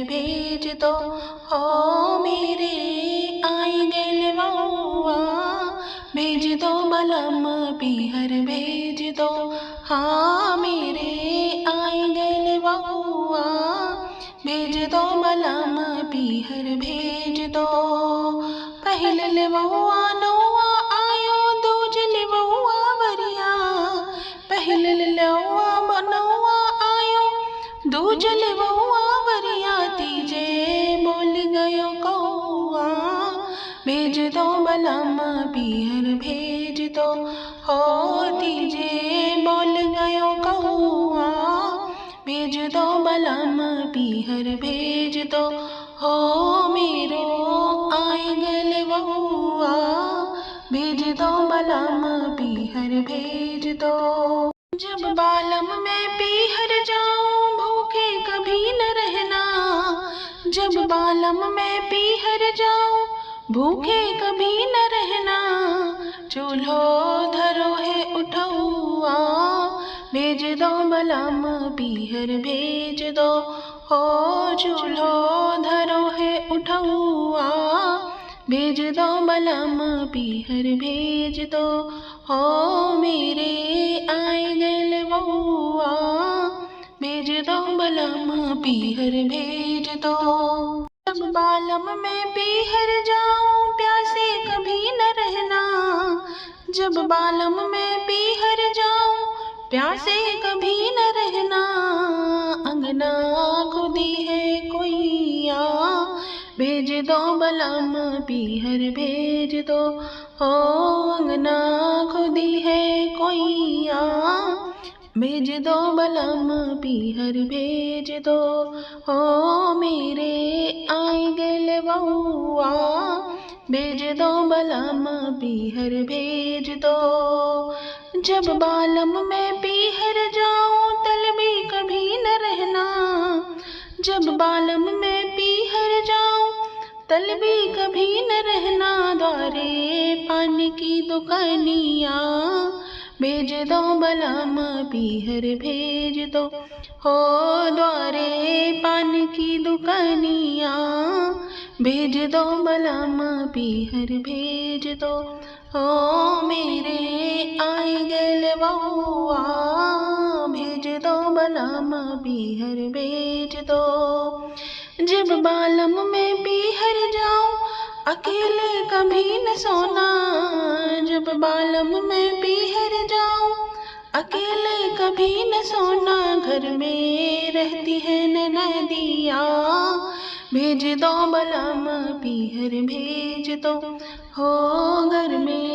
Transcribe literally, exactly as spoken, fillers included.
भेज दो, हो मेरे आई गइल बउआ, भेज दो बलम पीहर भेज दो, हाँ मेरे आई गइल बउआ, भेज दो बलम पीहर भेज दो। पहिल लेवउआ नउआ आयो, दूज लेवउआ वरिया, पहिल लेवउआ नउआ आयो, दूज लेवउआ वरिया, तीजे बोल गयो कउआ, भेज दो बलम पीहर भेज दो, हो तीजे बोल गयो कउआ, भेज दो बलम पीहर भेज दो, हो मेरो आई गइल बउआ, भेज दो बलम पीहर भेज दो। जब बालम मैं पीहर जाऊं, भूखे कभी न रहना, जब बालम मैं पीहर जाऊं, भूखे कभी न रहना, चूल्हो धरो है उठउआ, भेज दो बलम पीहर भेज दो, हो चूल्हो धरो है उठउआ, भेज दो बलम पीहर भेज दो, हो मेरे आई गइल बउआ, भेज दो बलम पीहर भेज दो। जब बालम मैं पीहर जाऊं, प्यासे कभी न रहना, जब बालम मैं पीहर जाऊं, प्यासे कभी न रहना, अंगना खुदी है कुइया, भेज दो बलम पीहर भेज दो, हो अंगना खुदी है कुइया, भेज दो बलम पीहर भेज दो, हो मेरे आई गइल बउआ, भेज दो बलम पीहर भेज दो। जब बालम मैं पीहर जाऊं, तलबी कभी न रहना, जब बालम मैं पीहर जाऊं, तलबी कभी न रहना, द्वारे पान की दुकानिया, भेज दो बलम पीहर भेज दो, हो द्वारे पान की दुकानिया, भेज दो बलम पीहर भेज दो, हो मेरे आई गइल बउआ, भेज दो बलम पीहर भेज दो। जब बालम मैं पीहर जाऊं, अकेले कभी न सोना, जब बालम मैं पीहर जाऊं, अकेले कभी न सोना, घर में रहती है ननदिया, भेज दो बलम पीहर भेज दो, हो घर में